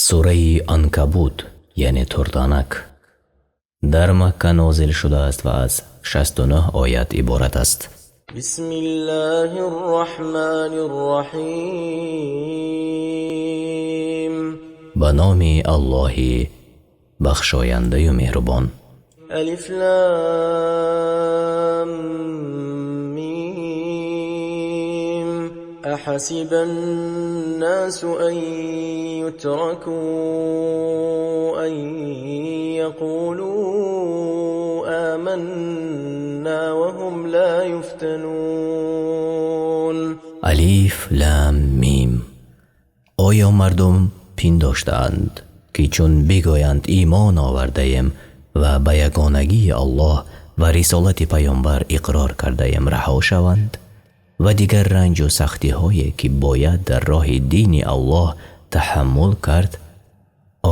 Сураи Анкабут, яъне Тӯртанак, дар Макка нозил шудааст ва аз 69 оят иборат аст. Бисмиллоҳир Раҳмонир Раҳим. Ба номи Аллоҳи бахшояндаю меҳрубон. Алиф Лом Мим. Аҳасибан-носу ан ютраку ан яқулу оманно ва ҳум ло юфтанун. Алиф Лом Мим. Оё мардум пиндоштаанд, ки чун бигӯянд имон овардаем ва ба ягонагии Аллоҳ ва рисолати паёмбар иқрор кардаем, раҳо шаванд ва дигар ранҷу сахтиҳое, ки бояд дар роҳи дини Аллоҳ таҳаммул кард,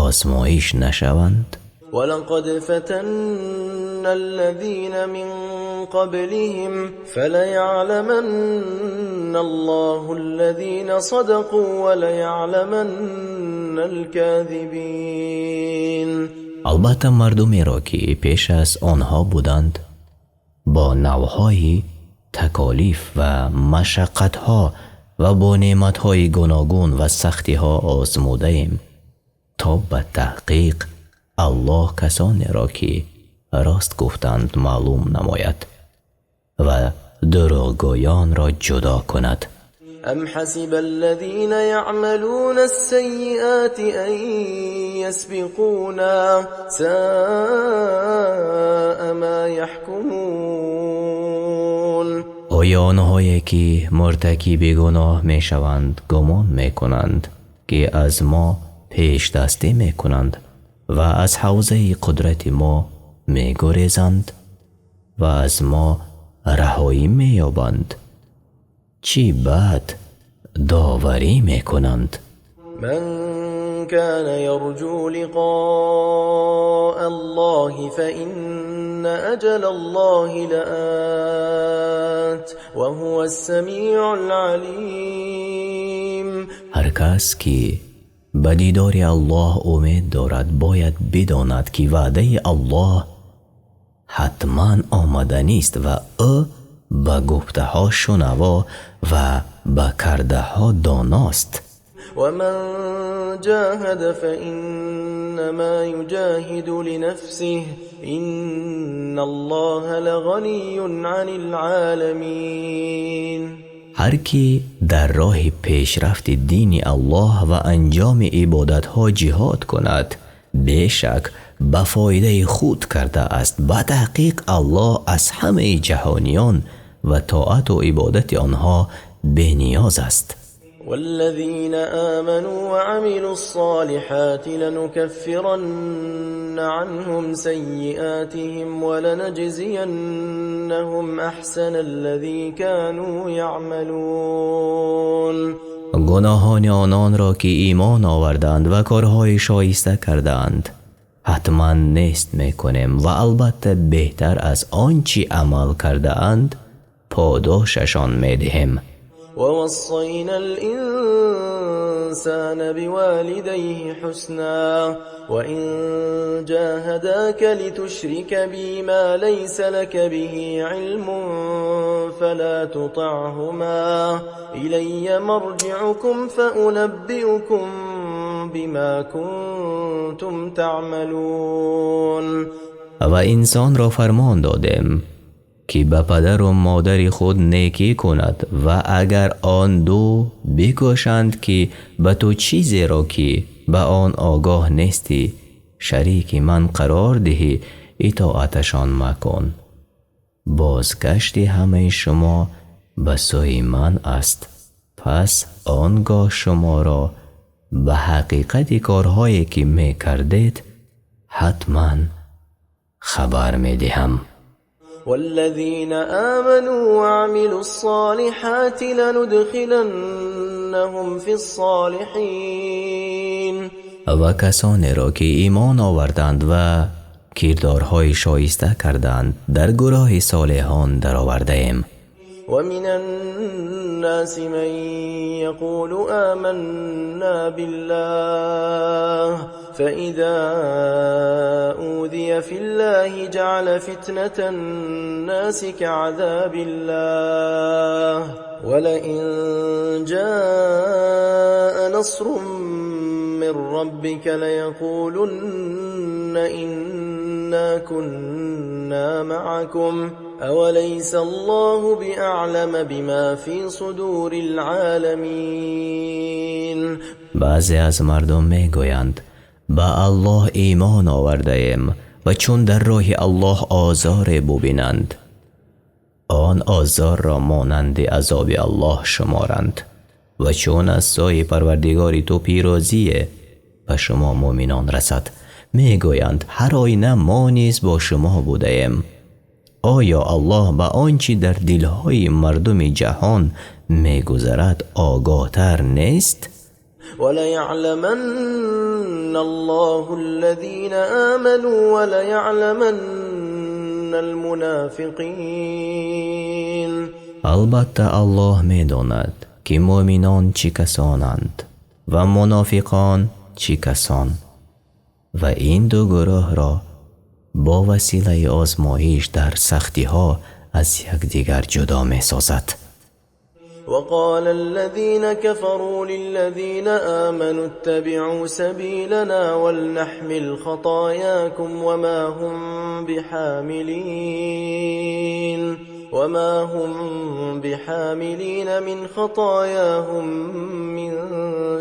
озмоиш нашаванд? Ва лақад фатанналлазина мин қаблиҳим фалаяъламанналлоҳуллазина садақу ва лаяъламаннал-козибин. Албатта мардумеро, ки пеш аз онҳо буданд, бо навъҳои таколиф ва машаққатҳо ва бо неъматҳои гуногун ва сахтиҳо озмудаем, то ба таҳқиқ Аллоҳ касонеро, ки рост гуфтанд, маълум намояд ва дурӯғгӯёнро ҷудо кунад. Ам ҳасибаллазина яъмалунас-саййиати ан ясбиқуна саа ма яҳкумун. Оё онҳое, ки муртакиби гуноҳ мешаванд, гумон мекунанд, ки аз мо пешдастӣ мекунанд ва аз ҳавзаи қудрати мо мегурезанд ва аз мо раҳоӣ меёбанд? Чӣ бад доварӣ мекунанд. Ман кана ярҷу лиқоаллоҳи фаинна аҷалаллоҳи лаот ва ҳувас-самиъул алим. Ҳар кас ки ба дидори Аллоҳ умед дорад, бояд бидонад, ки ваъдаи Аллоҳ ҳатман омаданист ва ӯ ба гуфтаҳо шунаво ва ба кардаҳо доност. Ва ман ҷоҳада фаиннамо юҷоҳиду линафсиҳи инналлоҳа лағанийюн ъанил ъоламин. Ҳар ки дар роҳи пешрафти дини Аллоҳ ва анҷоми ибодатҳо ҷиҳод кунад, бешак ба фоидаи худ кардааст. Ба таҳқиқ Аллоҳ аз ҳамаи ҷаҳониён ва тоату ибодати онҳо бениёз аст. Валлазина оману ва ъамилус-солиҳоти ланукаффиранна ъанҳум саййиотиҳим ва ланаҷзияннаҳум аҳсаналлази кану яъмалун. Гуноҳони ононро, ки имон оварданд ва корҳои шоиста кардаанд, ҳатман нест мекунем ва албатта беҳтар аз он чӣ амал кардаанд подошашон медиҳем. Ва вассайнал-инсона биволидайҳи ҳуснан ва ин ҷоҳадака литушрика би ма лайса лака биҳи ъилмун фала тутиъҳума илайя марҷиъукум фаунаббиукум бима кунтум таъмалун. Ва инсонро фармон додем, ки ба падару модари худ некӣ кунад ва агар он ду бикӯшанд, ки ба ту чизеро, ки ба он огоҳ нестӣ, шарики ман қарор диҳӣ, итоаташон макун. Бозгашти ҳамаи шумо ба сӯи ман аст, пас он гоҳ шуморо ба ҳақиқати корҳое, ки мекардед, ҳатман хабар медиҳам. Валлазина оману ва ъамилус-солиҳоти ланудхиланнаҳум фис-солиҳин. Ва касонеро, ки имон оварданд ва кирдорҳои шоиста карданд, дар гурӯҳи солиҳон даровардаем. Ва минан-носи ман яқулу оманно биллаҳи فإذا أوذي في الله جعل فتنة الناس كعذاب الله ولئن جاء نصر من ربك ليقولن إنا كنا معكم أوليس الله بأعلم بما في صدور العالمين. Баъзе аз мардум мегӯянд: ба Аллоҳ имон овардаем, ва чун дар роҳи Аллоҳ озоре бубинанд, он озорро монанди азоби Аллоҳ шуморанд, ва чун аз сӯи Парвардигори ту пирӯзие ба шумо мӯъминон расад, мегӯянд: ҳар оина мо низ бо шумо будаем. Оё Аллоҳ ба он чи дар дилҳои мардуми ҷаҳон мегузарад огоҳтар нест? وليعلمن الله الذين آمنوا وليعلمن المنافقين. Албатта, Аллоҳ медонад, ки мӯъминон чӣ касонанд ва мунофиқон чӣ касон, ва ин ду гурӯҳро бо василаи озмоиш дар сахтиҳо аз якдигар ҷудо месозад. وقال الذين كفروا للذين آمنوا اتبعوا سبيلنا ولنحمل خطاياكم وما هم بحاملين من خطاياهم من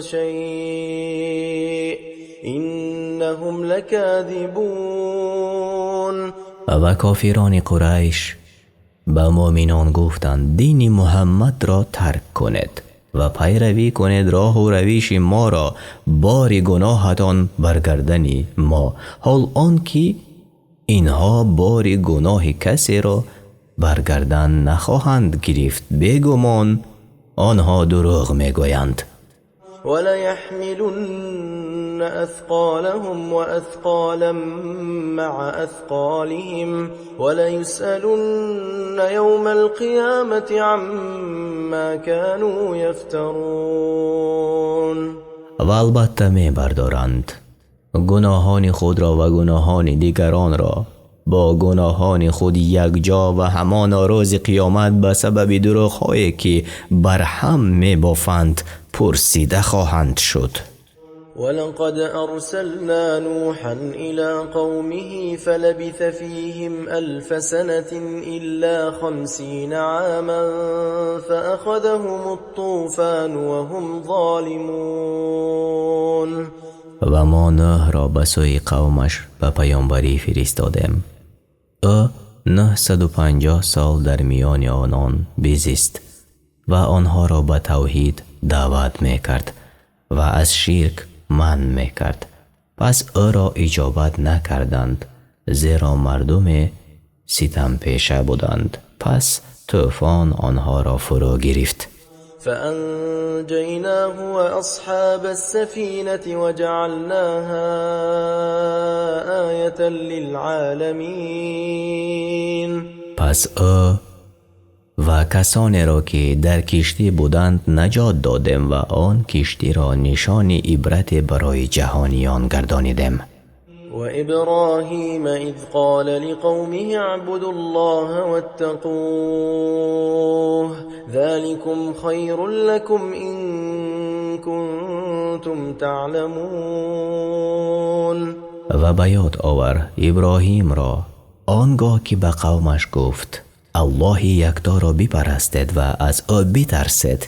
شيء إنهم لكاذبون. Ва кофирони Қурайш ба мӯъминон гуфтанд: дини Муҳаммадро тарк кунед ва пайравӣ кунед роҳу равиши моро, бори гуноҳатон бар гардани мо. Ҳол он ки инҳо бори гуноҳи касеро бар гардан нахоҳанд гирифт, бегумон онҳо дурӯғ мегӯянд. وليحملن أثقالهم وأثقالا مع أثقالهم وليسألن يوم القيامة عما كانوا يفترون. Ва албатта мебардоранд гуноҳони худро ва гуноҳони дигаронро бо гуноҳони худ якҷо, ва ҳамоно рӯзи қиёмат ба сабаби дурӯғҳое ки бар ҳам мебофанд пурсида хоҳанд шуд. ولقد أرسلنا نوحا إلى قومه فلبث فيهم 1000 سنة إلا 50 عاما فأخذهم الطوفان وهم ظالمون. Ва мо Нӯҳро ба сӯи қавмаш ба паёмбарӣ фиристодем. Ӯ 950 сол дар миёни онон бизист ва онҳоро ба тавҳид даъват мекард ва аз ширк манъ мекард. Пас ӯро иҷобат накарданд, зеро мардуме ситампеша буданд. Пас тӯфон онҳоро фурӯ гирифт. فأنجيناه وأصحاب السفينة وجعلناها آية للعالمين. Пас ӯ ва касонеро, ки дар киштӣ буданд, наҷот додем ва он киштиро нишони ибрате барои ҷаҳониён гардонидем. وإبراهيم إذ قال لقومه اعبدوا الله واتقوه ذلكم خير لكم إن كنتم تعلمون. Ва ба ёд овар Иброҳимро, он гоҳ ки ба қавмаш гуфт: Аллоҳи якторо бипарастед ва аз ӯ битарсед,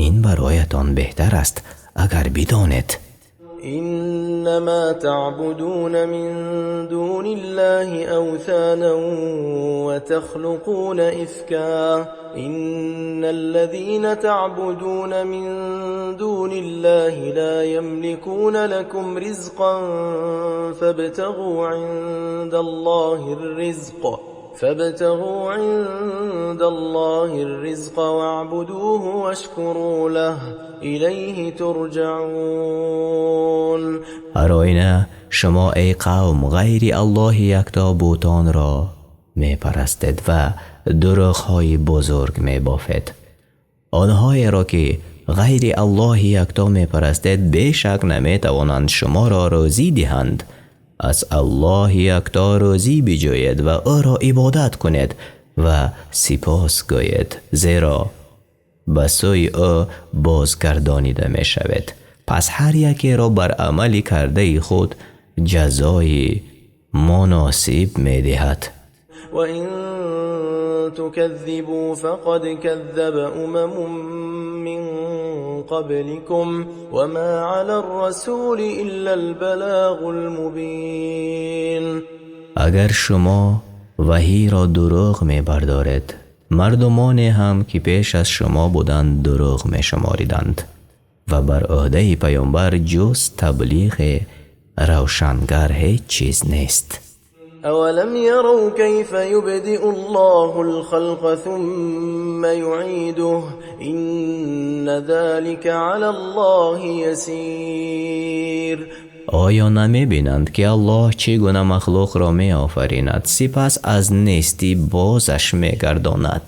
ин бароятон беҳтар аст, агар бидонед. إنما تعبدون من دون الله أوثانا وتخلقون إفكا إن الذين تعبدون من دون الله لا يملكون لكم رزقا فابتغوا عند الله الرزق واعبدوه واشكروا له إليه ترجعون. Ҳар оина шумо, эй қавм, ғайри Аллоҳи якто бутонро мепарастед ва дурӯғҳои бузург мебофед. Онҳоеро, ки ғайри Аллоҳи якто мепарастед, бешак наметавонанд шуморо рӯзӣ диҳанд. Аз Аллоҳи якто рӯзӣ биҷӯед ва ӯро ибодат кунед ва сипос гӯед, зеро ба сӯи ӯ бозгардонида мешавед. Пас ҳар якеро бар амали кардаи худ ҷазои муносиб медиҳад. وإن تكذبوا فقد كذب أمم من قبلكم وما على الرسول إلا البلاغ المبين. Агар шумо ваҳиро дурӯғ мебардоред, мардумоне ҳам ки пеш аз шумо буданд, дурӯғ мешумориданд ва бар ӯҳдаи паёмбар ҷуз таблиғи равшангар ҳеҷ чиз нест. أولم يروا كيف يبدئ الله الخلق ثم يعيده إن ذلك على الله يسير. Оё намебинанд, ки Аллоҳ чӣ гуна махлуқро меофаринад, сипас аз нестӣ бозаш мегардонад?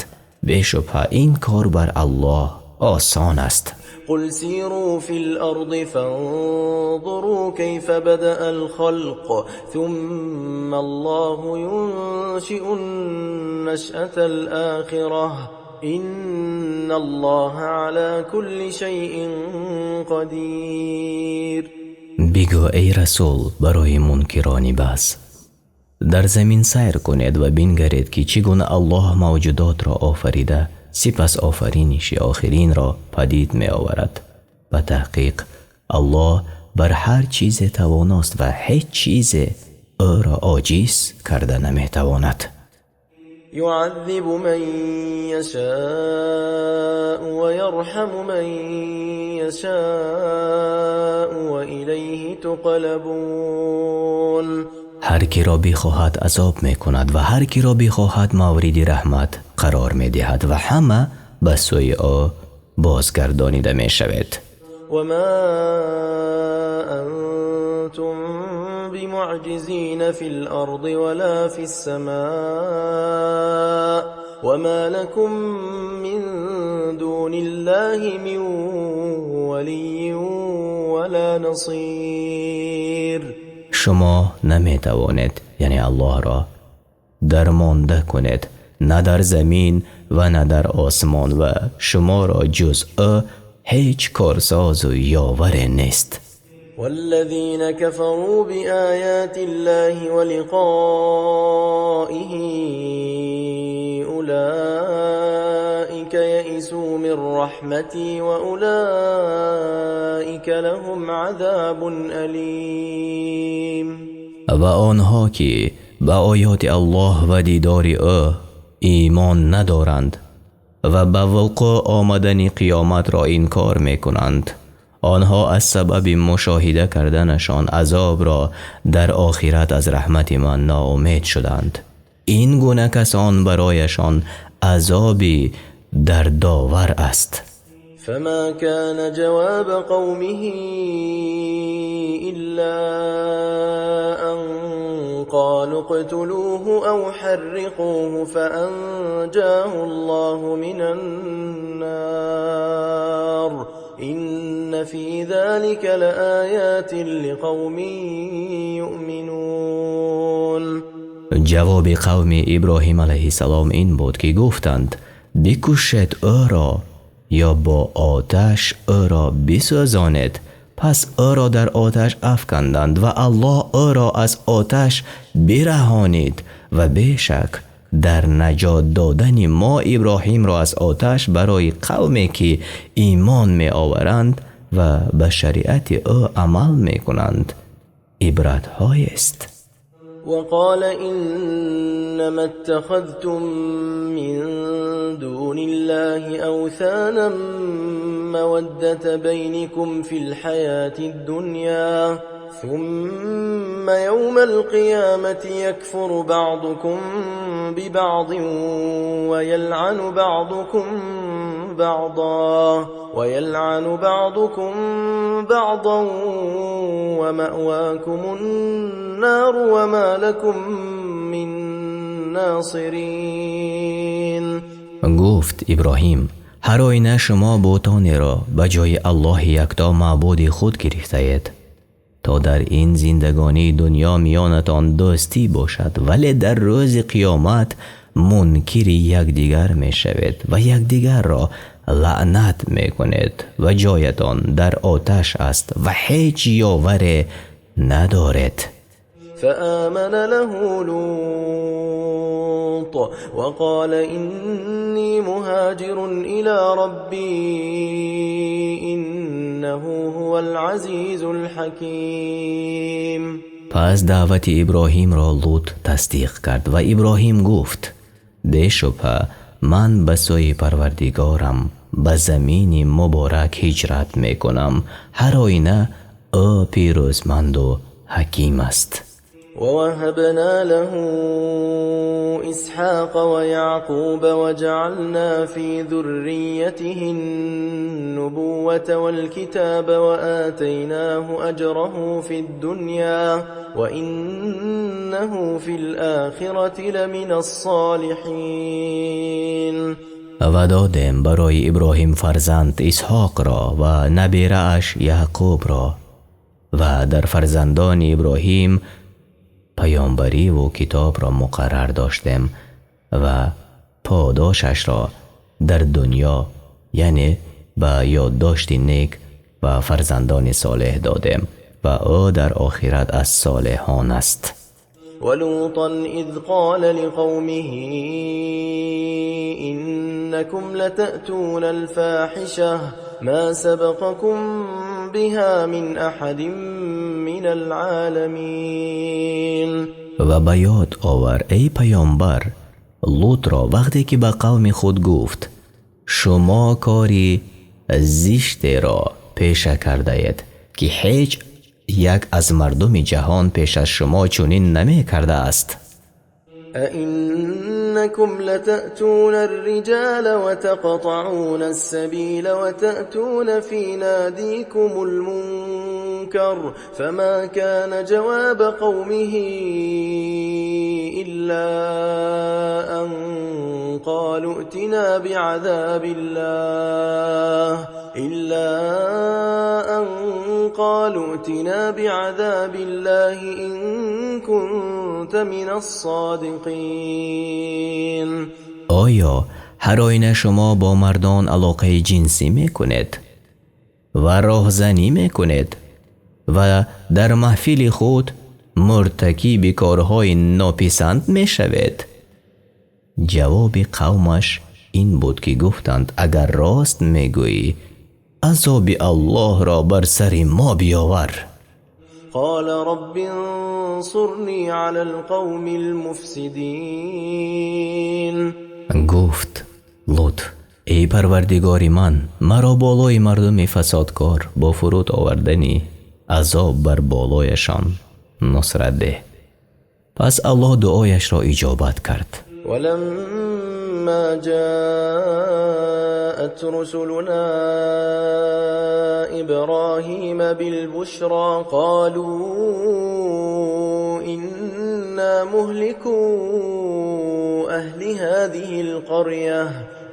Бешубҳа, ин кор бар Аллоҳ осон аст. قل سيروا في الأرض فانظروا كيف بدأ الخلق ثم الله ينشئ النشأة الآخرة إن الله على كل شيء قدير. Бигӯ, эй расул, барои мункирони баъс: дар замин сайр кунед ва бингаред, ки чӣ гуна Аллоҳ мавҷудотро офарида, сипас офариниши охиринро падид меоварад. Ба таҳқиқ, Аллоҳ бар ҳар чизе тавоност ва ҳеҷ чизе ӯро оҷиз карда наметавонад. يعذب من يشاء ويرحم من يشاء وإليه تقلبون. Ҳар киро бихоҳад, азоб мекунад ва ҳар киро бихоҳад, мавриди раҳмат қарор медиҳад ва ҳама ба сӯи ӯ бозгардонида мешавед. وما أنتم بمعجزين في الأرض ولا في السماء وما لكم من دون الله من ولي ولا نصير. Шумо наметавонед, яъне Аллоҳро дармонда кунед, на дар замин ва на дар осмон, ва шуморо ҷуз ӯ ҳеҷ корсозу ёваре нест. والذين كفروا بآيات الله ولقائه أولئك يئسوا من رحمتي وأولئك لهم عذاب أليم. Ва онҳо ки ба оёти Аллоҳ ва дидори ӯ имон надоранд ва ба вуқӯъ омадани қиёматро инкор мекунанд, онҳо аз сабаби мушоҳида карданашон азобро дар охират аз раҳмати ман ноумед шуданд. Ин гуна касон барояшон азоби дардовар аст. فما كان جواب قومه إلا أن قالوا اقتلوه أو حرقوه فأنجاه الله من النار إن في ذلك لآيات لقوم يؤمنون. Ҷавоби қавми Иброҳим алайҳиссалом ин буд, ки гуфтанд: бикушед ӯро ё бо оташ ӯро бисӯзонед. Пас ӯро дар оташ афканданд ва Аллоҳ ӯро аз оташ бираҳонид ва бешак, дар наҷот додани мо Иброҳимро аз оташ барои қавме ки имон меоваранд ва ба шариати ӯ амал мекунанд, ибратҳоест. وقال إنما اتخذتم من دون الله أوثانا مودة بينكم في الحياة الدنيا ثم يوم القيامة يكفر بعضكم ببعض ويلعن بعضكم بعضا ومأواكم النار وما لكم من ناصرين. Гуфт Иброҳим: Ҳар оина шумо бутонеро ба ҷои Аллоҳи якто маъбуди худ гирифтаед, то дар ин зиндагонии дунё миёнатон дӯстӣ бошад, вале дар рӯзи қиёмат мункири якдигар мешавед ва якдигарро лаънат мекунед ва ҷоятон дар оташ аст ва ҳеҷ ёваре надоред. فآمن له لوط وقال إني مهاجر إلى ربي إنه هو العزيز الحكيم. Пас даъвати Иброҳимро Лут тасдиқ кард ва Иброҳим гуфт: бешубҳа ман ба сӯи Парвардигорам ба замини муборак ҳиҷрат мекунам, ҳар оина ӯ пирӯзманду ҳаким аст. ووهبنا له إسحاق ويعقوب وجعلنا في ذريته النبوة والكتاب وآتيناه أجره في الدنيا وإنه في الآخرة لمن الصالحين. Ва додем барои Иброҳим фарзанд Исҳоқро ва набирааш Яъқубро ва дар фарзандони Иброҳим паёмбариву китобро муқаррар доштем ва подошашро дар дунё, яъне ба ёддошти нек ва фарзандони солеҳ додем ва ӯ дар охират аз солеҳон аст. ولوطا إذ قال لقومه إنكم لتأتون الفاحشة ما سبقكم بها من أحد من العالمين. Ва ба ёд овар, эй паёмбар, Лутро, вақте ки ба қавми худ гуфт: шумо кори зиштеро пеша кардаед, ки ҳеҷ як аз мардуми ҷаҳон пеш аз шумо чунин намекардааст. أئنكم لتأتون الرجال وتقطعون السبيل وتأتون في ناديكم المنكر فما كان جواب قومه إلا أن قالوا ائتنا بعذاب الله إلا أن قالوا ائتنا بعذاب الله إن كنت من الصادقين. Оё ҳар оина шумо бо мардон алоқаи ҷинсӣ мекунед ва роҳзанӣ мекунед ва дар маҳфили худ муртакиби корҳои нописанд мешавед? Ҷавоби қавмаш ин буд, ки гуфтанд: агар рост мегӯӣ, азоби Аллоҳро бар сари мо биёвар. قال رب انصرني على القوم المفسدين. Гуфт Лут: эй Парвардигори ман, маро болои мардуми фасодкор бо фуруд овардани азоб бар болояшон нусрат деҳ. Пас Аллоҳ дуояшро иҷобат кард. ولما جاءت رسلنا إبراهيم بالبشرى قالوا إنا مهلكو أهل هذه القرية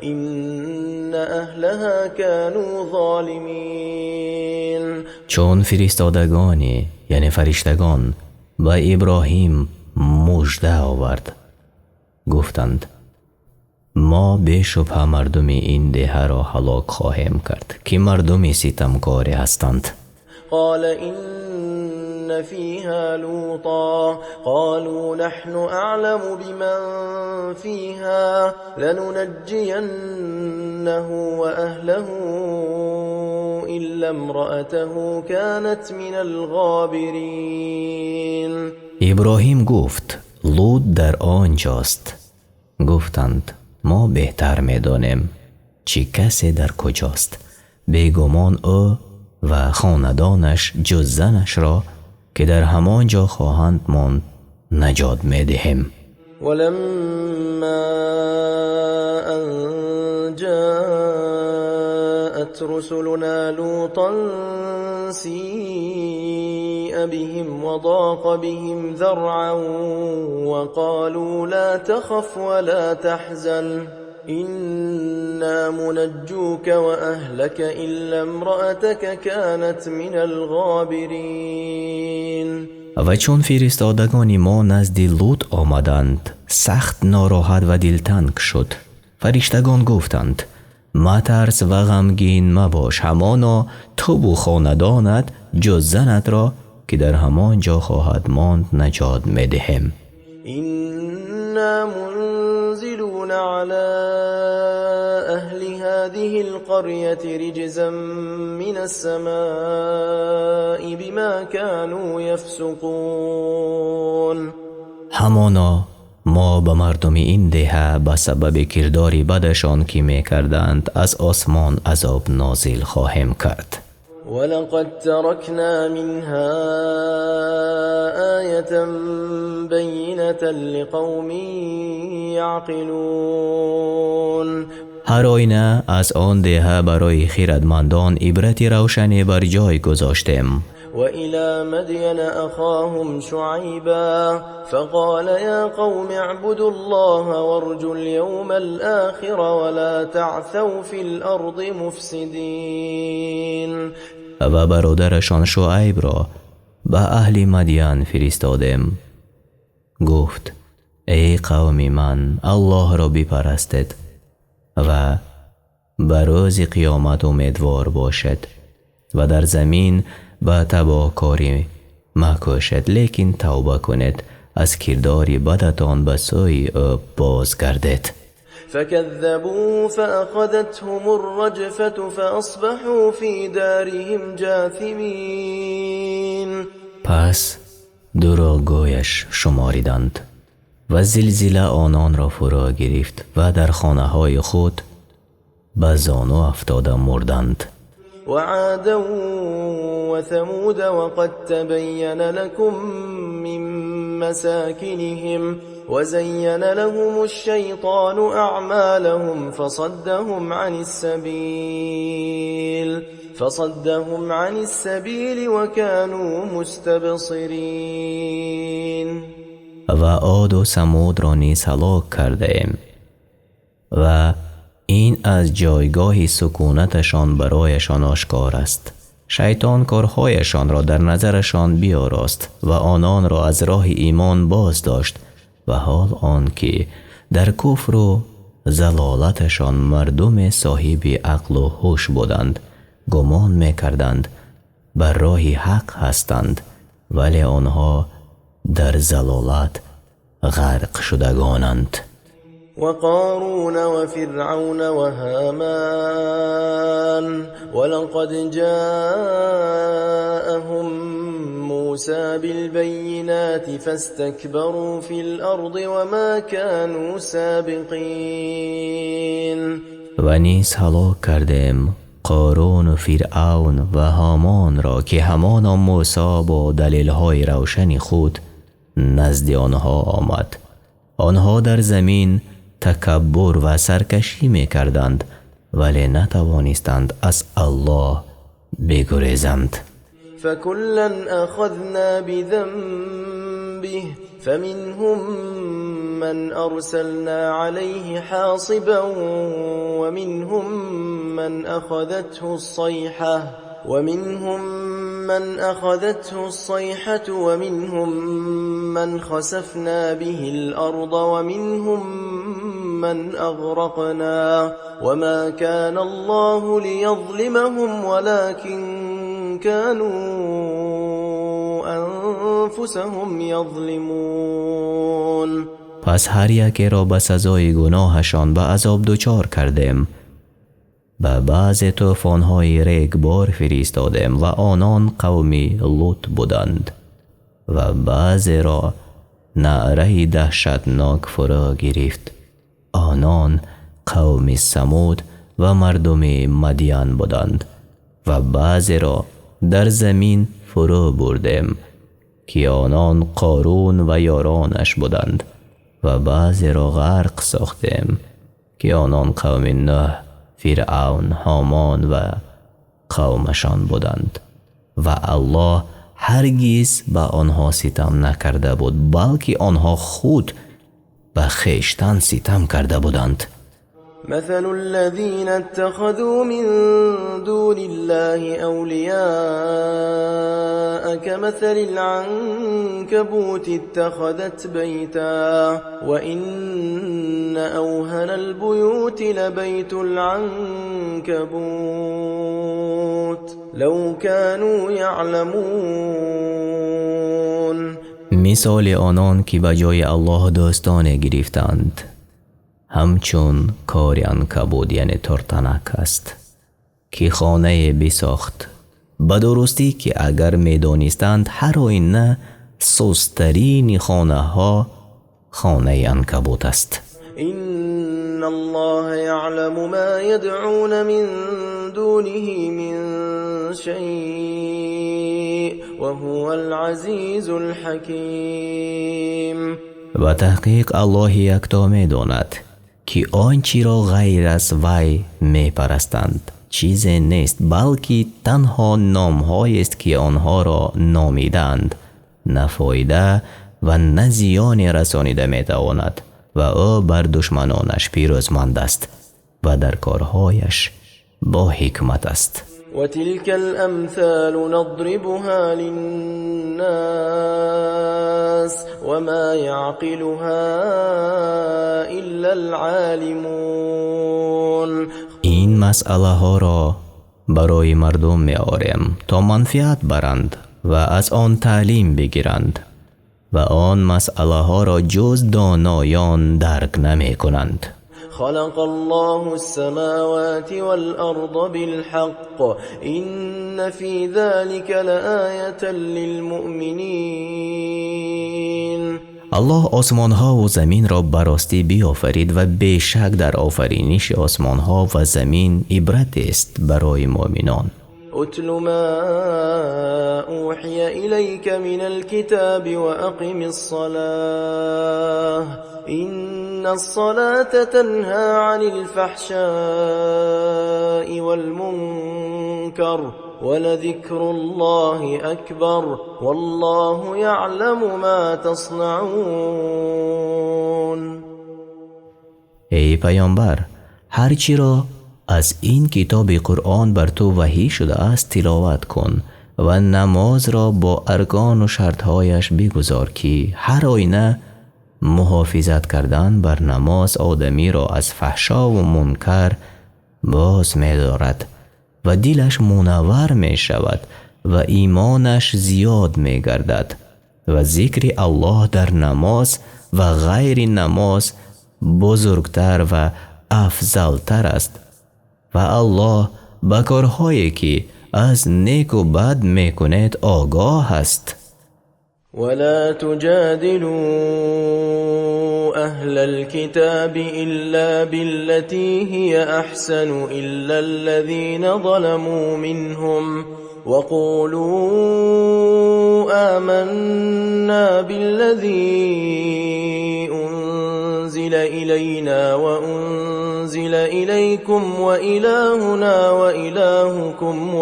إن أهلها كانوا ظالمين. Чун фиристодагони, яъне фариштагон, ба Иброҳим мужда овард, гуфтанд: мо бешубҳа мардуми ин деҳаро ҳалок хоҳем кард, ки мардуми ситамкоре ҳастанд. قال إن فيها لوطا قالوا نحن أعلم بمن فيها لننجينه وأهله إلا امرأته كانت من الغابرين. Иброҳим гуфт: Лут дар он ҷост. Гуфтанд: мо беҳтар медонем, чӣ касе дар куҷост, бегумон ӯ ва хонадонаш ҷуз занашро, ки дар ҳамон ҷо хоҳанд монд, наҷот медиҳем. ولما أن جاءت رسلنا لوطا سيء بهم وضاق بهم ذرعا وقالوا لا تخف ولا تحزن. إنا منجوك وأهلك إلا امرأتك كانت من الغابرين. Ва чун фиристодагони мо назди Лут омаданд, сахт нороҳат ва дилтанг шуд. Фариштагон гуфтанд: матарс ва ғамгин мабош, ҳамоно туву хонадонат ҷуз занатро, ки дар ҳамон ҷо хоҳад монд, наҷот медиҳем. إنا منزلون على أهل هذه القرية رجزا من السماء بما كانوا يفسقون. Ҳамоно мо ба мардуми ин деҳа ба сабаби кирдори бадашон, ки мекарданд, аз осмон азоб нозил хоҳем кард. ولقد تركنا منها آية بينة لقوم يعقلون. Ҳар оина аз он деҳа барои хирадмандон ибрати равшане бар ҷой гузоштем. وإلى مدين أخاهم شعيبا فقال يا قوم اعبدوا الله وارجوا اليوم الآخر ولا تعثوا في الأرض مفسدين. Ва бародарашон Шуайбро ба аҳли Мадян фиристодем. Гуфт: эй қавми ман, Аллоҳро бипарастед ва ба рӯзи қиёмат умедвор бошед ва дар замин ба табоҳкорӣ макӯшед, лекин тавба кунед, аз кирдори бадатон ба сӯи ӯ бозгардед. فكذبوه فأخذتهم الرجفة فأصبحوا في دارهم جاثمين. Пас дурӯғгӯяш шумориданд ва зилзила ононро фурӯ гирифт ва дар хонаҳои худ ба зону афтода мурданд. وعادا وثمود وقد تبين لكم من مساكنهم وزين لهم الشيطان أعمالهم فصدهم عن السبيل وكانوا مستبصرين. Ва Оду Самудро низ ҳалок кардаем ва ин аз ҷойгоҳи сукунаташон барояшон ошкор аст. Шайтон корҳояшонро дар назарашон биёрост ва ононро аз роҳи имон боз дошт, ва ҳол он ки дар куфру залолаташон мардуме соҳиби ақлу ҳуш буданд, гумон мекарданд бар роҳи ҳақ ҳастанд, вале онҳо дар залолат ғарқ шудагонанд. وقارون وفرعون وهامان ولقد جاءهم موسى بالبينات فاستكبروا في الأرض وما كانوا سابقين. Ва низ ҳалок кардем Қоруну Фиръавн ва Ҳомонро, ки ҳамоно Мусо бо далелҳои равшани худ назди онҳо омад. Онҳо дар замин такаббур ва саркашӣ мекарданд, вале натавонистанд аз Аллоҳ бигурезанд. فكلا أخذنا بذنبه فمنهم من أرسلنا عليه حاصبا ومنهم من أخذته الصيحة ومنهم من خسفنا به الأرض ومنهم من أغرقنا وما كان الله ليظلمهم ولكن كانوا أنفسهم يظلمون. Пас ҳар якеро ба сазои гуноҳашон ба азоб дучор кардем. Ба баъзе тӯфонҳои регбор фиристодем ва онон қавми Лут буданд, ва баъзеро наъраи даҳшатнок фурӯ гирифт. Онон қавми Самуд ва мардуми Мадян буданд, ва баъзеро дар замин фурӯ бурдем, ки онон Қорун ва ёронаш буданд, ва баъзеро ғарқ сохтем, ки онон қавми Нӯҳ, Фиръавн, Ҳомон ва қавмашон буданд. Ва Аллоҳ ҳаргиз ба онҳо ситам накарда буд, балки онҳо худ ба хештан ситам карда буданд. مثل الذين اتخذوا من دون الله أولياء كمثل العنكبوت اتخذت بيتا وإن أوهن البيوت لبيت العنكبوت لو كانوا يعلمون. Мисоли онон ки ба ҷои Аллоҳ дӯстоне гирифтанд ҳамчун кори анкабут, яъне тортанак аст, ки хонае бисохт. Ба дурустӣ ки агар медонистанд, ҳар оина сустарини хонаҳо хонаи анкабут аст. إن الله يعلم ما يدعون من دونه من شيء وهو العزيز الحكيم. Ва таҳқиқ Аллоҳи якто медонад, ки он чиро ғайр аз вай мепарастанд чизе нест, балки танҳо номҳоест, ки онҳоро номидаанд, на фоида ва на зиёне расонида метавонад, ва ӯ бар душманонаш пирӯзманд аст ва дар корҳояш бо ҳикмат аст. وتلك الأمثال نضربها للناس وما يعقلها إلا العالمون. Ин масъалаҳоро барои мардум меорем, то манфиат баранд ва аз он таълим бигиранд, ва он масъалаҳоро ҷуз доноён дарк намекунанд. خلق الله السماوات والأرض بالحق إن في ذلك لآية للمؤمنين. Аллоҳ осмонҳову заминро ба ростӣ биёфарид ва бешак дар офариниши осмонҳо ва замин ибратест барои муъминон. اتل ما أوحي إليك من الكتاب وأقم الصلاة إن الصلاة تنهى عن الفحشاء والمنكر ولذكر الله أكبر والله يعلم ما تصنعون. Эй паёмбар, ҳар чиро аз ин китоби Қуръон бар ту ваҳӣ шудааст, тиловат кун ва намозро бо аркону шартҳояш бигузор, ки ҳар оина муҳофизат кардан бар намоз одамиро аз фаҳшову мункар боз медорад ва дилаш мунаввар мешавад ва имонаш зиёд мегардад, ва зикри Аллоҳ дар намоз ва ғайри намоз бузургтар ва афзалтар аст, ва Аллоҳ ба корҳое ки аз неку бад мекунед огоҳ аст. ولا تجادلوا أهل الكتاب إلا بالتي هي أحسن إلا الذين ظلموا منهم وقولوا آمنا بالذي أنزل إلينا وأنزل إليكم وإلهنا وإلهكم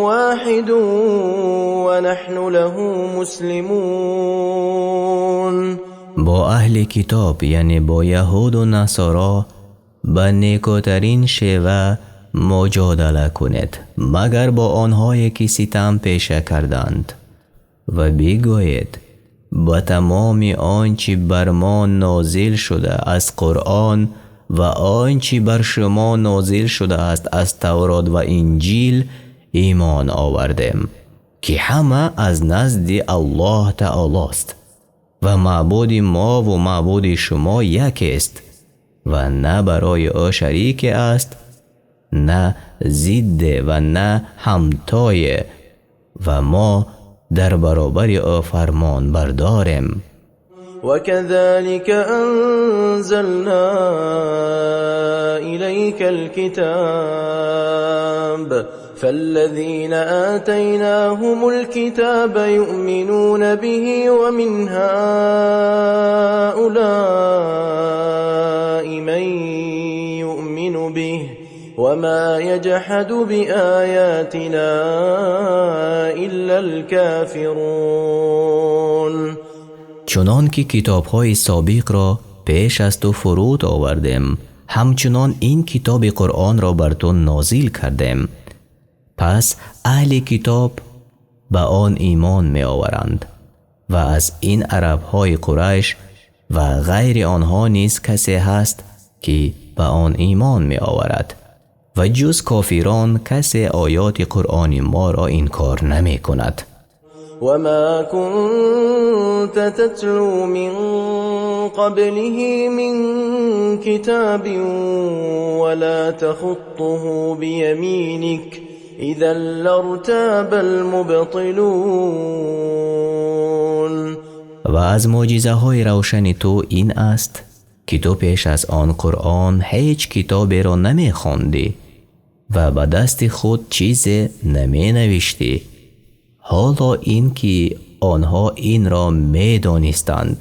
واحد ونحن له مسلمون. Бо аҳли китоб, яъне бо яҳуду насоро, ба некӯтарин шева муҷодала кунед, магар бо онҳое ки ситам пеша карданд, ва бигӯед: ба тамоми он чӣ бар мо нозил шуда аз Қуръон ва он чӣ бар шумо нозил шудааст аз Таврот ва Инҷил имон овардем, ки ҳама аз назди Аллоҳ таолост ва маъбуди мову маъбуди шумо якест ва на барои ӯ шарике аст, на зидде ва на ҳамтое, ва мо дар баробари ӯ фармон бардорем. وكذلك أنزلنا إليك الكتاب فالذين آتيناهم الكتاب يؤمنون به ومن هؤلاء من يؤمن به وما يجحد بآياتنا إلا الكافرون. Чунон ки китобҳои собиқро пеш аз ту фуруд овардем, ҳамчунон ин китоби Қуръонро бар ту нозил кардем. Пас аҳли китоб ба он имон меоваранд ва аз ин арабҳои Қурайш ва ғайри онҳо низ касе ҳаст, ки ба он имон меоварад ва ҷуз кофирон касе оятҳои Қуръони моро инкор намекунад. وما كنت تتلو من قبله من كتاب ولا تخطه بيمينك إذا لارتاب المبطلون. Ва аз мӯъҷизаҳои равшани ту ин аст, ки ту пеш аз он Қуръон ҳеҷ китоберо намехондӣ ва ба дасти худ чизе наменавиштӣ. Ҳоло ин ки онҳо инро медонистанд,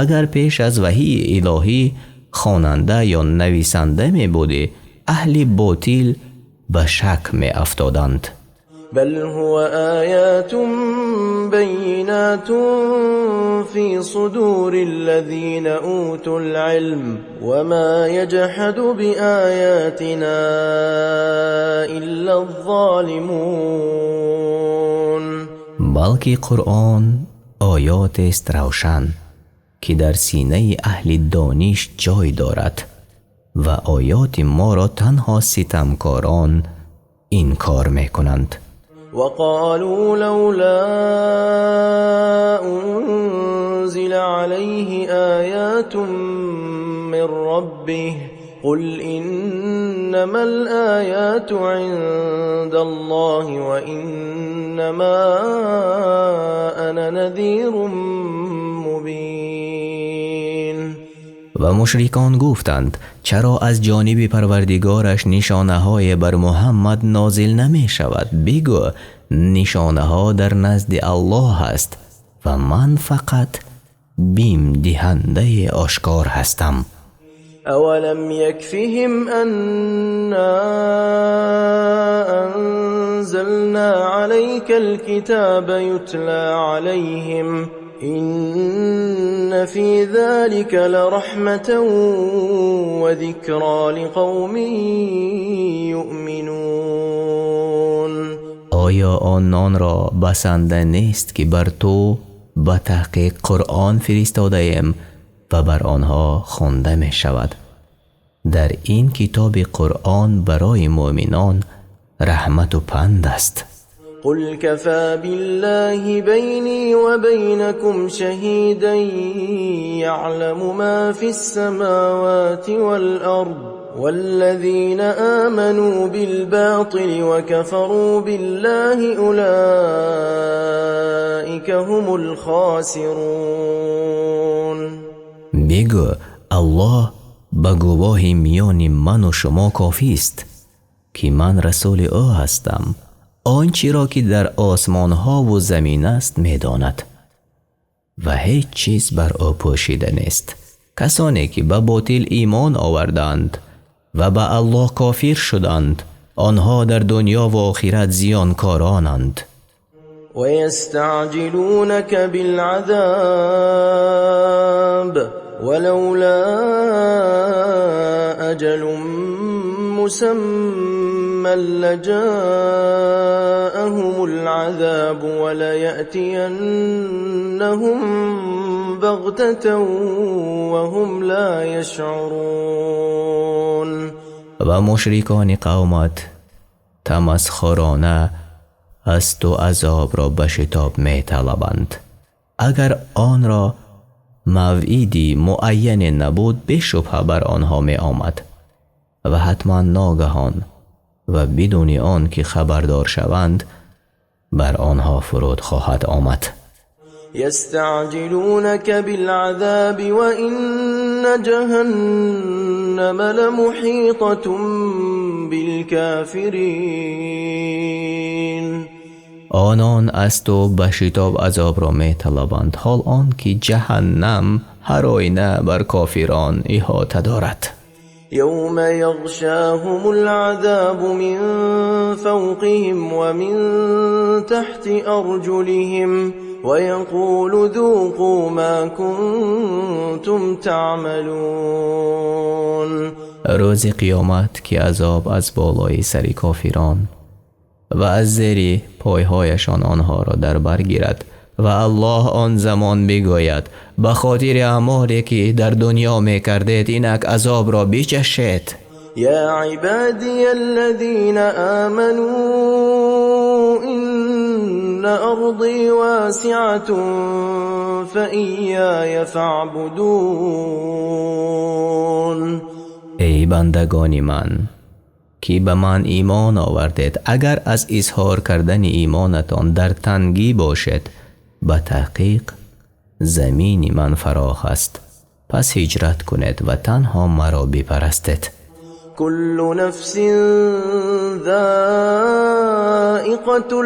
агар пеш аз ваҳии илоҳӣ хонанда ё нависанда мебудӣ, аҳли ботил ба шак меафтоданд. بل هو آيات بينات في صدور الذين أوتوا العلم وما يجحد بآياتنا إلا الظالمون. Балки Қуръон оётест равшан, ки дар синаи аҳли дониш ҷой дорад ва оёти моро танҳо ситамкорон инкор мекунанд. وقالوا لولا أنزل عليه آيات من ربه قل إنما الآيات عند الله وإنما أنا نذير مبين. Ва мушрикон гуфтанд: чаро аз ҷониби Парвардигораш нишонаҳое бар Муҳаммад нозил намешавад? Бигӯ: нишонаҳо дар назди Аллоҳ аст ва ман фақат бимдиҳандаи ошкор ҳастам. أولم يكفهم أنا أنزلنا عليك الكتاب يتلى عليهم إن في ذلك لرحمة وذكرى لقوم يؤمنون. Оё ононро басанда нест, ки бар ту ба таҳқиқ Қуръон фиристодаем ва бар онҳо хонда мешавад? Дар ин китоби Қуръон барои мӯъминон раҳмату панд аст. قل كفى بالله بيني وبينكم شهيدا يعلم ما في السماوات والأرض والذين آمنوا بالباطل وكفروا بالله أولئك هم الخاسرون. Бигӯ: Аллоҳ ба гувоҳи миёни ману шумо кофист, ки ман расули ӯ ҳастам. Он чиро ки дар осмонҳову замин аст, медонад ва ҳеҷ чиз бар ӯ пӯшида нест. Касоне ки ба ботил имон оварданд ва ба Аллоҳ кофир шуданд, онҳо дар дунё ва охират зиёнкоронанд. ويستعجلونك بالعذاب ولولا أجل مسمى لجاءهم العذاب وليأتينهم بغتة وهم لا يشعرون. Ва мушрикони қавмат тамасхурона аз ту азобро ба шитоб металабанд. Агар онро мавъиди муайяне набуд, бешубҳа бар онҳо меомад ва ҳатман ногаҳон ва бидуни он ки хабардор шаванд, бар онҳо фуруд хоҳад омад. يستعجلونك بالعذاب وإن جهنم لمحيطة بالكافرين. Онон аз ту ба шитоб азобро металабанд, ҳол он ки ҷаҳаннам ҳар оина бар кофирон иҳота дорад. يوم يغشاهم العذاب من فوقهم ومن تحت أرجلهم ويقول ذوقوا ما كنتم تعملون. Рӯзи қиёмат, ки азоб аз болои сари кофирон ва аз зери пойҳояшон онҳоро дар бар гирад ва Аллоҳ он замон бигӯяд: ба хотири аъмоле ки дар дунё мекардед, инак азобро бичашед. يا عبادي الذين آمنوا إن أرضي واسعة فإياي فاعبدون. Эй бандагони ман, ки ба ман имон овардед, агар аз изҳор кардани имонатон дар тангӣ бошед, ба таҳқиқ замини ман фарох аст, пас ҳиҷрат кунед ва танҳо маро бипарастед. كل نفس ذائقة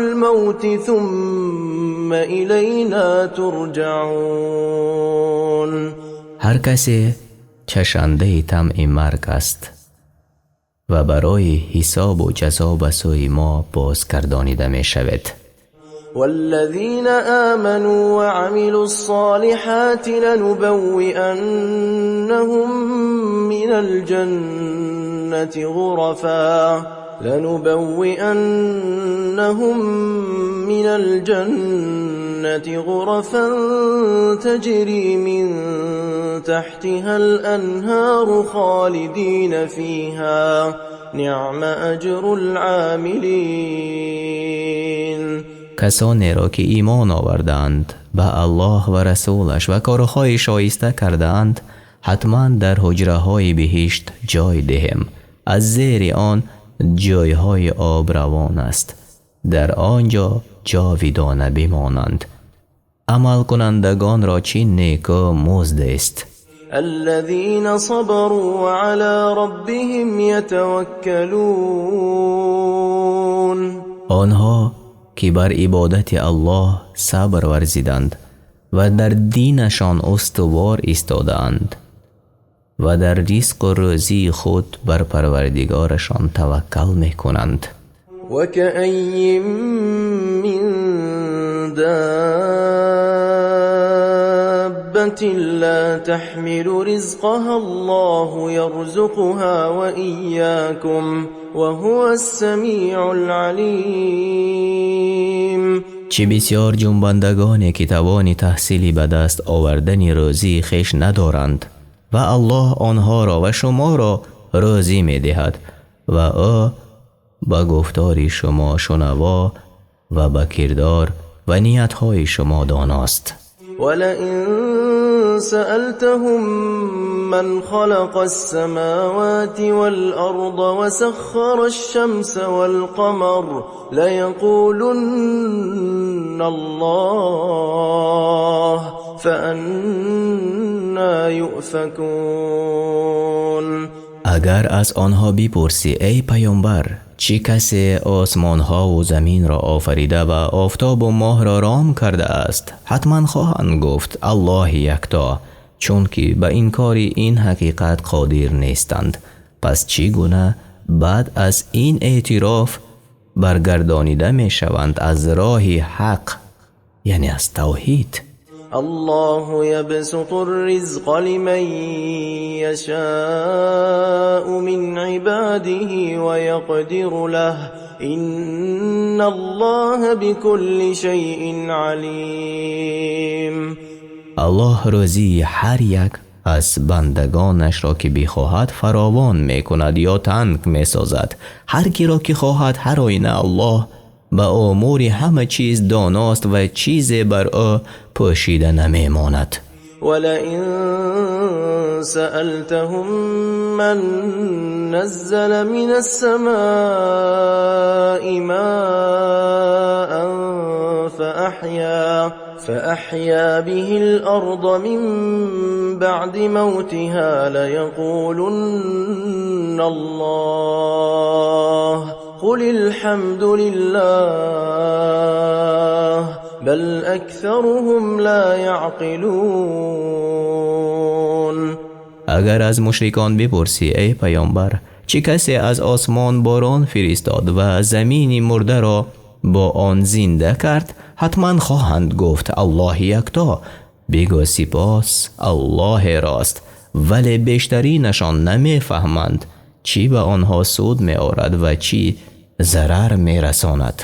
الموت ثم إلينا ترجعون. Ҳар касе чашандаи таъми марг аст ва барои ҳисобу ҷазо ба сӯи мо бозгардонида мешавед. والذين آمنوا وعملوا الصالحات لنبوئنهم من الجنة غرفا تجري من تحتها الأنهار خالدين فيها نعم أجر العاملين. Касонеро ки имон овардаанд ба Аллоҳ ва расулаш ва корҳои шоиста кардаанд, ҳатман дар ҳуҷраҳои биҳишт ҷой диҳем, аз зери он ҷойҳои об равон аст, дар он ҷо ҷовидона бимонанд. Амалкунандагонро чӣ неку музд аст! الذين صبروا وعلى ربهم يتوكلون. Онҳо ки бар ибодати Аллоҳ сабр варзиданд ва дар динашон устувор истодаанд ва дар ризқу рӯзии худ бар Парвардигорашон таваккал мекунанд. وكأي من دابة لا تحمل رزقها الله يرزقها وإياكم وهو السميع العليم. Чӣ бисёр ҷунбандагоне, ки тавони таҳсили ба даст овардани рӯзии хеш надоранд ва Аллоҳ онҳоро ва шуморо рӯзӣ медиҳад ва ӯ ба гуфтори шумо шунаво ва ба кирдор ва ниятҳои шумо доност. ولئن سألتهم من خلق السماوات والأرض وسخر الشمس والقمر ليقولن الله فأنى يؤفكون. Агар аз онҳо бипурсӣ, эй паёмбар, чӣ касе осмонҳову заминро офарида ва офтобу моҳро ром кардааст, ҳатман хоҳанд гуфт: Аллоҳи якто, чунки ба инкори ин ҳақиқат қодир нестанд. Пас чӣ гуна баъд аз ин эътироф баргардонида мешаванд аз роҳи ҳақ, яъне аз тавҳид? الله يبسط الرزق لمن يشاء من عباده ويقدر له إن الله بكل شيء عليم. Аллоҳ рӯзии ҳар як аз бандагонашро, ки бихоҳад, фаровон мекунад ё танг месозад, ҳар киро ки хоҳад. Ҳар оина Аллоҳ ба умури ҳама чиз доност ва чизе бар ӯ пӯшида намемонад. ولئن سألتهم من نزل من السماء ماء فأحيا به الأرض من بعد موتها ليقولن الله قل الحمد لله بل أكثرهم لا يعقلون. Агар аз мушрикон бипурсӣ, эй паёмбар, чӣ касе аз осмон борон фиристод ва замини мурдаро бо он зинда кард? Ҳатман хоҳанд гуфт: Аллоҳи якто. Бигӯ: сипос Аллоҳро аст, вале бештаринашон намефаҳманд, чӣ ба онҳо суд меорад ва чӣ зарар мерасонад.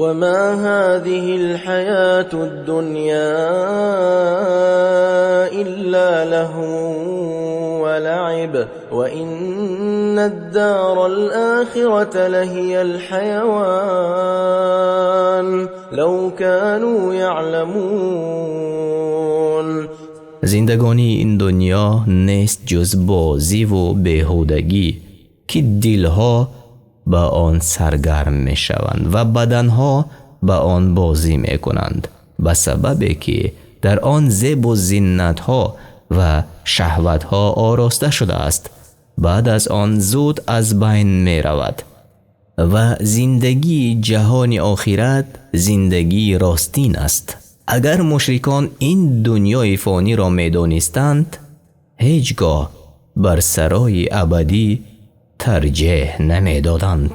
Ва мо ҳозиҳил ҳаётуд дунё иллo лаҳвун ва лаибун ва иннад дорал охирата лаҳиял ҳаявон лав кону яъламун. Зиндагонии ин дунё нест ҷуз бозӣ ва беҳудагӣ, ки дилҳо ба он саргарм мешаванд ва баданҳо ба он бозӣ мекунанд, ба сабаби ки дар он зебу зинатҳо ва шаҳватҳо ороста шудааст. Баъд аз он зуд аз байн меравад ва зиндагии ҷаҳони охират зиндагии ростин аст. Агар мушрикон ин дунёи фонӣ ро медонистанд, ҳеҷгоҳ бар сарои абадӣ тарҷеҳ намедоданд.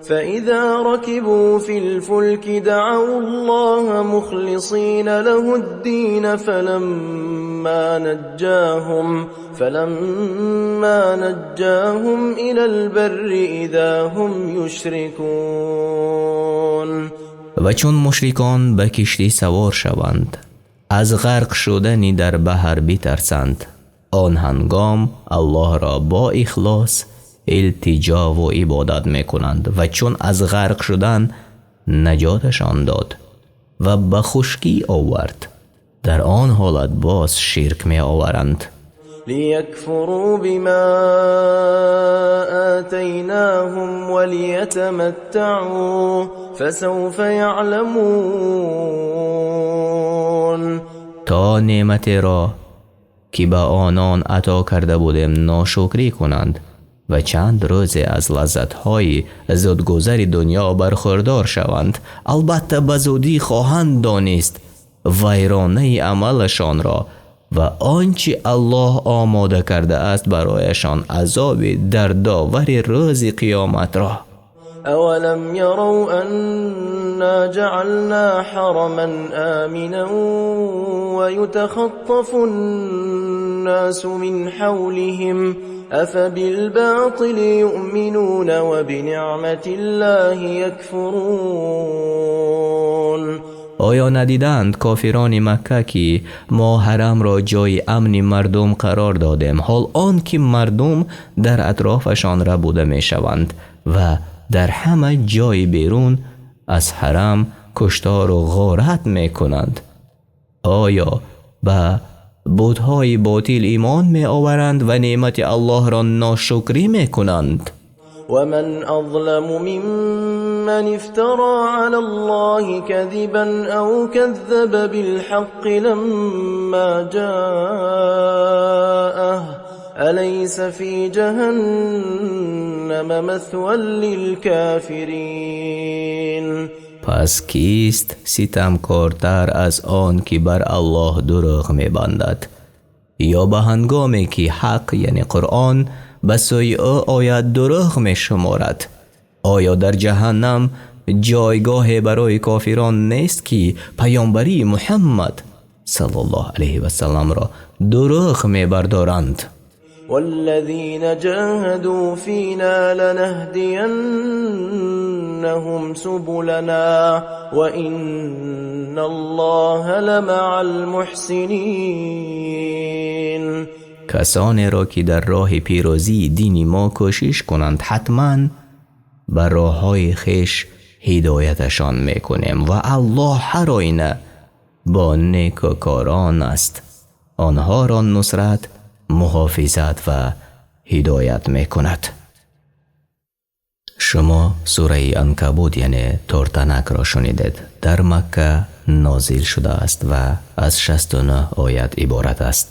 فإذا ركبوا في الفلك دعوا الله مخلصين له الدين فلما نجاهم إلى البر إذا هم يشركون. Ва чун мушрикон ба киштӣ савор шаванд, аз ғарқ шудан дар баҳр битарсанд, он ҳангом Аллоҳро бо ихлос илтиҷо ва ибодат мекунанд ва чун аз ғарқ шудан наҷотшон дод ва ба хушкӣ овард, дар он ҳолат боз ширк меоваранд. ليكفروا بما آتيناهم وليتمتعوا فسوف يعلمون. То неъматеро ки ба онон ато карда будем ношукрӣ кунанд ва чанд рӯзе аз лаззатҳои зудгузари дунё бархӯрдор шаванд, албатта ба зудӣ хоҳанд донист вайронаи амалашонро ва он чи Аллоҳ омода кардааст барояшон азоби дардовари рӯзи қиёматро. أولم يروا أنا جعلنا حرما آمنا ويتخطف الناس من حولهم أفبالباطل يؤمنون وبنعمة الله يكفرون. Оё надиданд кофирони Макка, ки мо ҳарамро ҷои амни мардум қарор додем, ҳол он ки мардум дар атрофашон рабуда мешаванд ва дар ҳама ҷои берун аз ҳарам куштор ва ғорат мекунанд? Оё ба бутҳои ботил имон меоваранд ва неъмати Аллоҳро ношукрӣ мекунанд? ومن أظلم ممن افترى على الله كذبا أو كذب بالحق لما جاءه أليس في جهنم مثوى للكافرين. Пас кист ситамкортар аз он ки бар Аллоҳ дурӯғ мебандад ё ба ҳангоме ки ҳақ, яъне Қуръон, ба сӯи ӯ ояд дурӯғ мешуморад? Оё дар ҷаҳаннам ҷойгоҳе барои кофирон нест, ки паёмбарии Муҳаммад саллаллоҳу алайҳи васаллам ро дурӯғ мебардоранд? والذين جاهدوا فينا لنهدينهم سبلنا وإن الله لمع المحسنين. Касонеро ки дар роҳи пирӯзии дини мо кӯшиш кунанд, ҳатман ба роҳҳои хеш ҳидояташон мекунем ва Аллоҳ ҳар оина бо некӯкорон аст. Онҳоро нусрат, муҳофизат ва ҳидоят мекунад. Шумо сураи Анкабут, яъне Тортанакро шунидед. Дар Макка нозил шудааст ва аз 69 оят иборат аст.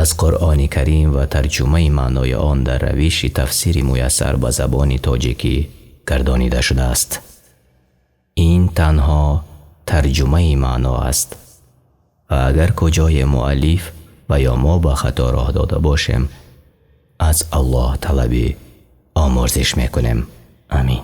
Аз Қуръони Карим ва тарҷумаи маънои он дар равиши тафсири муяссар ба забони тоҷикӣ гардонида шудааст. Ин танҳо тарҷумаи маъно аст ва агар куҷое муаллиф ва ё мо ба хато роҳ дода бошем, аз Аллоҳ талаби омӯрзиш мекунем. Амин.